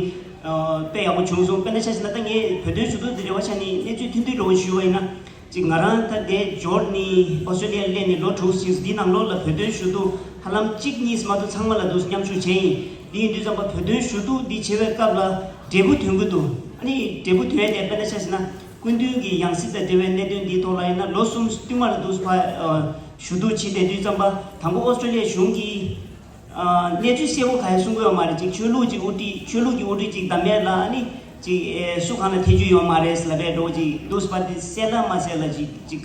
ཨ་དཔེ་ཡག་པོ་བྱུང་སོང་། དཔེར་ན་ཆ་བཞག་ན་ད་ངས་བོད་དོན་ཞུ་གཏུག་འདི་རེ་བ་བྱས་ནས་གནས་ཚུལ་ཐུང་ཐུང་རེ་བ་ཞུས་པ་ཡིན་ན། ཅིག་ང་རང་ད་ལྟའི་འབྱོར་ནི་ཨོ་སི་ཀྲོ་ལི་ཡར་སླེབས་ནས་ལོ་དྲུག་ཕྱིན། འདི་ནང་ལོགས་ལ་བོད་དོན་ཞུ་གཏུག་ཧ་ལམ་གཅིག་གཉིས་མ་གཏོགས་ཚང་མ་ལ་འདུག་མཉམ་ཞུགས་བྱས་ཡིན། འདི་ཡིན་དུས་ཙམ་པ་བོད་དོན་ཞུ་གཏུག་འདི་བྱེད་པའི་སྐབས་ལ་འབྲས་བུ་ཐོན་གྱི་འདུག་ཨ་ནི་འབྲས་བུ་ཐོན་ཡས་དེ་དཔེར་ན་ཆ་བཞག་ན་སྐུ་མདུན་གྱི་ཡང་སྲིད་དང་འབྲེལ་བའི་གནད་དོན་འདིའི་ཐོག་ལ་ཡིན་ན་ལོ་གསུམ་བསྟུད་མར་འདུག་ཕར་ཨ་ཞུ་གཏུག་བྱེད་བསྡད་དུས་ཙམ་པ་དང་པོ་ཨོ་སི་ཀྲོ་ལི་ཡའི་གཞུང་གིས་ཨ་གནས་ཚུལ་གསལ་པོ་གང་ཡང་གསུང་གི་ཡོད་མ་རེད། ཅིག་ཆོས་ལུགས་ཅིག་དབུ་ཁྲིད། ཆོས་ལུགས་ཀྱི་དབུ་ཁྲིད་ཅིག་བདམས་ཡས་ལ་ཨ་ནི་ཅིག་ཨེ་སུ་གང་ལ་ཐེ་ཇུས་ཡོད་མ་རེད་ཟེར་ལབ་པའི་འདྲ་བོ་ཅིག་འདུག་སེ་ཕར་དེ་གསལ་ལ་མ་གསལ་ལ་ཅིག་ཅིག་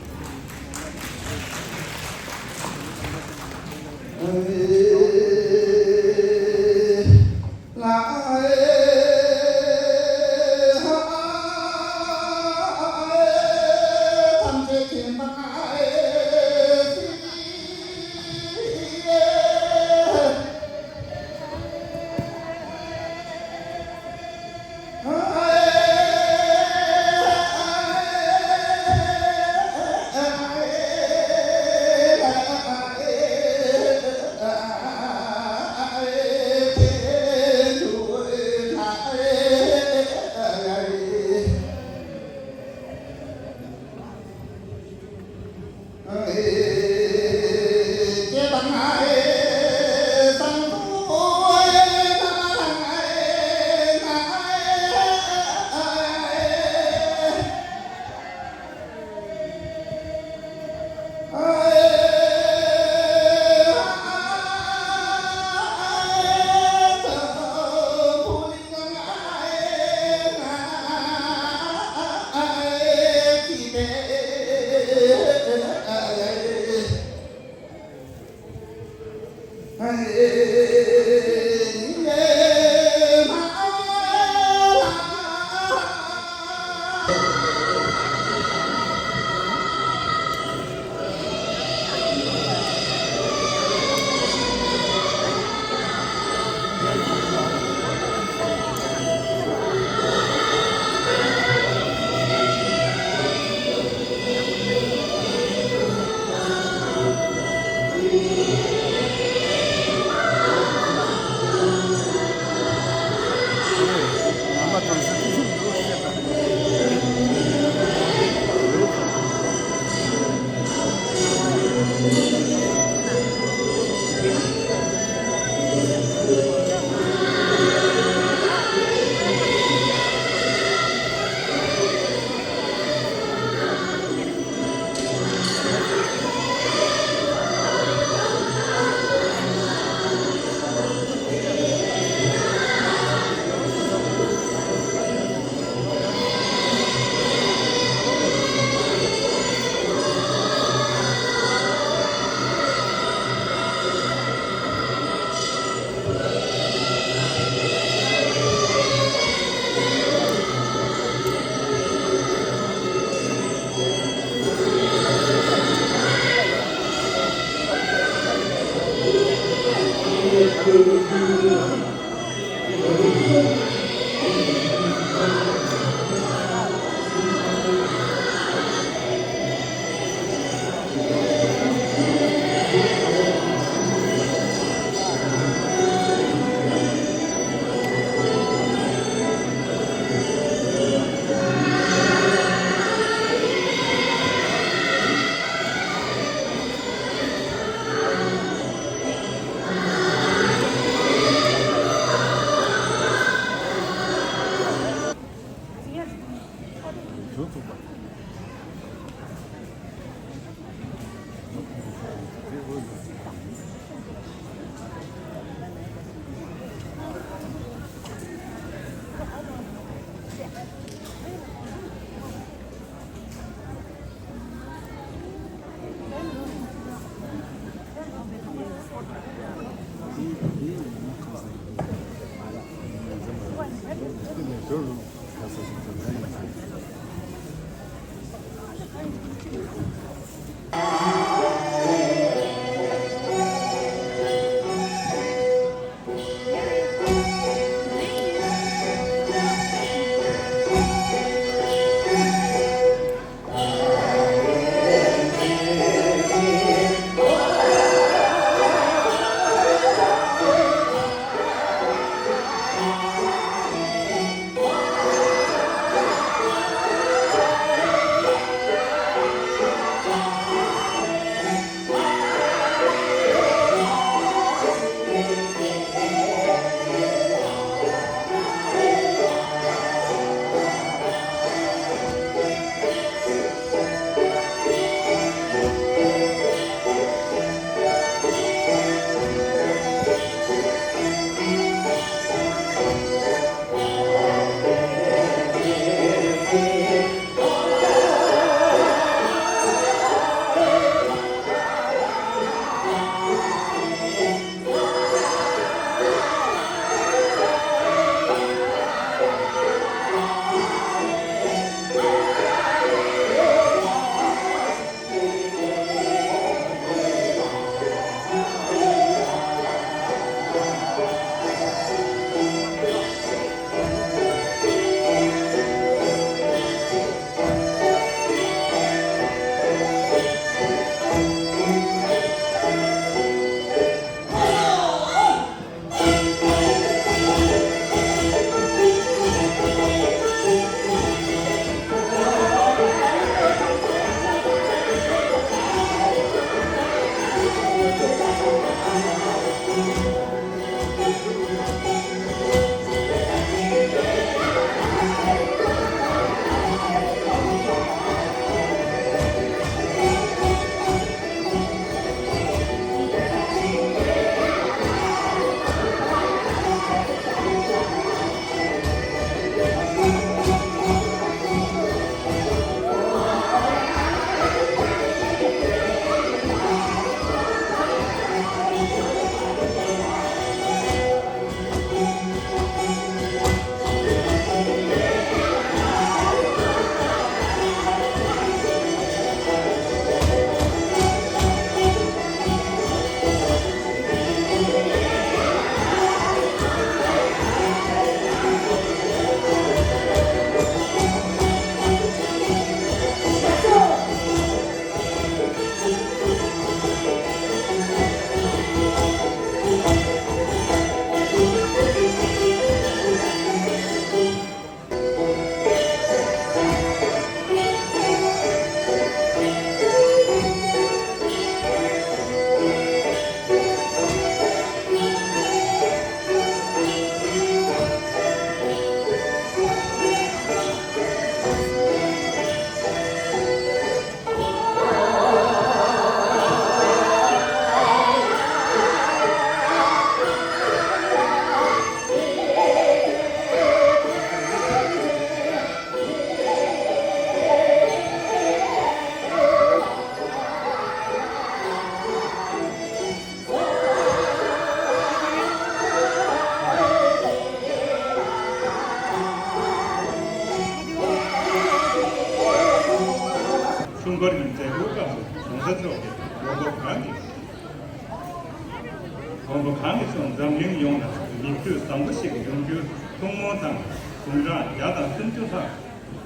སོང་འཛམ་གླིང་ཡོངས་ལ་མིག་ལྟོས་བཟང་པོ་ཞིག་ཡོང་རྒྱུར་ཐུན་མོང་དང་དུང་སྦྲང་བརྒྱ་དང་སུམ་ཅུ་ལྷག་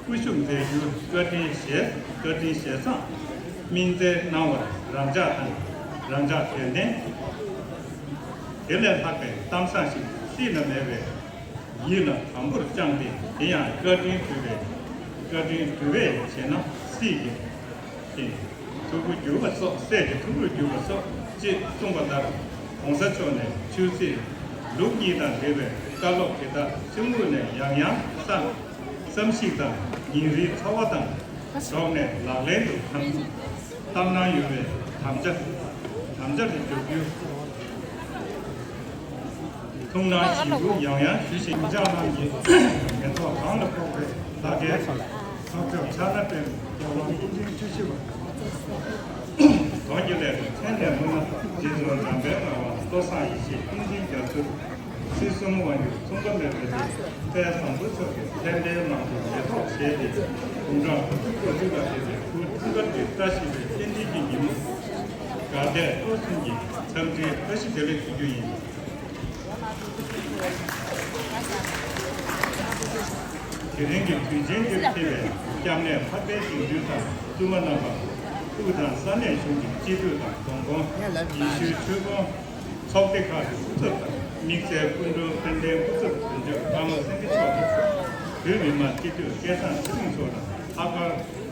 སྐུ་ཞབས་མཛད་རྒྱུར་བཀའ་དྲིན་ཞེ་བཀའ་དྲིན་ཞེ་བསགས་སྨིན་སྩལ་གནང་བར་རང་ཅག་དང་རང་ཅག་དད་ལྡན་དེ་ལས་ལྷག་པའི་གཏམ་བཟང་ཞིག་སྲིད་ན་མེད་པའི་ཡིད་ལ་དམ་པོར་བཅངས་ཏེ། དེ་ཡང་བཀའ་དྲིན་དྲུལ་བས་བཀའ་དྲིན་དྲུལ་བས་བྱས་ན་སྲིད་ཀྱི་ཀྱི་ཐུ་བོ་གྱུར་པ་སོགས། སྲས་ཀྱི་ཐུ་བོར་གྱུར་པ་སོགས་ཅེས་གསུངས་པ་ལྟར། ༸གོང་ས་མཆོག་ནས་ཆོས་སྲིད་ལུགས་གཉིས་དང་འབྲེལ་བའི་བཀའ་སློབ་དེ་དག་སེམས་ཁོང་ནས་ཡང་ཡང་བསམ་བསམ་གཞིག་དང་ཉིན་རེའི་འཚོ་བ་དང་སྦྲགས་ནས་ལག་ལེན་དུ་དམ་བཏབ་གནང་ཡོད་པའི་དམ་བཅའ་དམ་བཅའ་དུ་འཇོག་རྒྱུ། ཐུགས་སྣང་ཞིབ་ཏུ་ཡང་ཡང་ཞུ་ཞིང་། ལྕགས་ནང་གི་མེ་ཏོག་གང་ལ་ཕོག་པའི་ལྷ་སྐལ་ཐབས་མཆོག་ཕྱག་ན་པདྨོ་རྒྱལ་དབང་སྐུ་ཕྲེང་བཅུ་བཞི་པ། དོན་གྱི་ལས་སུ་མཚན་ལྡན་མུན་ནག་རྗེ་བཙུན་འཇམ་དཔལ་དམར་པོ་བློ་བཟང་ཡེ་ཤེས་བསྟན་འཛིན་རྒྱ་མཚོས་སྲིད་གསུམ་དབང་སྒྱུར་མཚུངས་པ་མེད་པའི་དཔལ་བཟང་པོ་མཆོག་གི་མཚན་ལྡན་ལང་ཚོ་མེ་ཏོག་བཞད་དེ་དུང་སྦྲང་དགུ་བཅུ་གོ་བཅུ་ལ་ཕེབས་པའི་སྐུ་ཁྲི་ཀ་གི་བཀྲ་ཤིས་པའི་རྟེན་འབྲེལ་གྱི་ཉིན་མོ། དགའ་དད་སྤྲོ་གསུམ་གྱི་འཚམས་འདྲིའི་བཀྲ་ཤིས་བདེ་ལེགས་ཞུ་རྒྱུ་ཡིན། དེ་རིང་གི་དུས་ཆེན་འདིར་ཕེབས་པའི་སྐྱབས་གནས་འཕགས་པའི་དགེ་འདུན་དང་བཙུན་མ་རྣམ་པ། དབུས་དང་ས་གནས་གཞུང་གི་སྤྱི་འཐུས་དང་རྫོང་ཁོངས་ཡེ་ཤུའི་ཆོས་ཁོངས་ཚོགས་སྡེ་ཁག་གི་སྐུ་ཚབ་དང་། དམིགས་བསལ་སྐུ་མགྲོན་དཔལ་ལྡན་སྐུ་ཚབ་དོན་གཅོད་ཀརྨ་སེང་གེ་མཆོག་དང་། བོད་མི་མང་སྤྱི་འཐུས་སྐལ་བཟང་ཚེ་རིང་མཆོག་ལ་ལྷག་དཀར།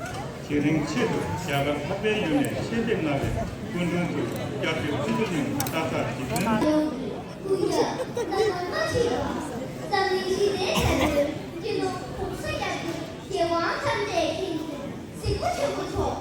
དེ་རིང་ཆེད་དུ་རྒྱ་གར་འཕགས་པའི་ཡུལ་ནས་ཆེད་ཕེབས་གནང་བའི་སྐུ་མགྲོན་ཚོར་བསྐྱར་ཟློས་ཕུལ་དུ་ལེན་ལྟ་ཚར་གྱི་དོན། སྐུ་ཡ་ད་ལྟ་མ་ཆེ་བ། འཛམ་གླིང་ཞི་བདེའི་དོན་དུ་སྤྱི་ནོར་༸གོང་ས་༸སྐྱབས་མགོན་རྒྱལ་དབང་ཐམས་ཅད་མཁྱེན་ཅིང་གཟིགས་པ་ཆེན་པོ་མཆོག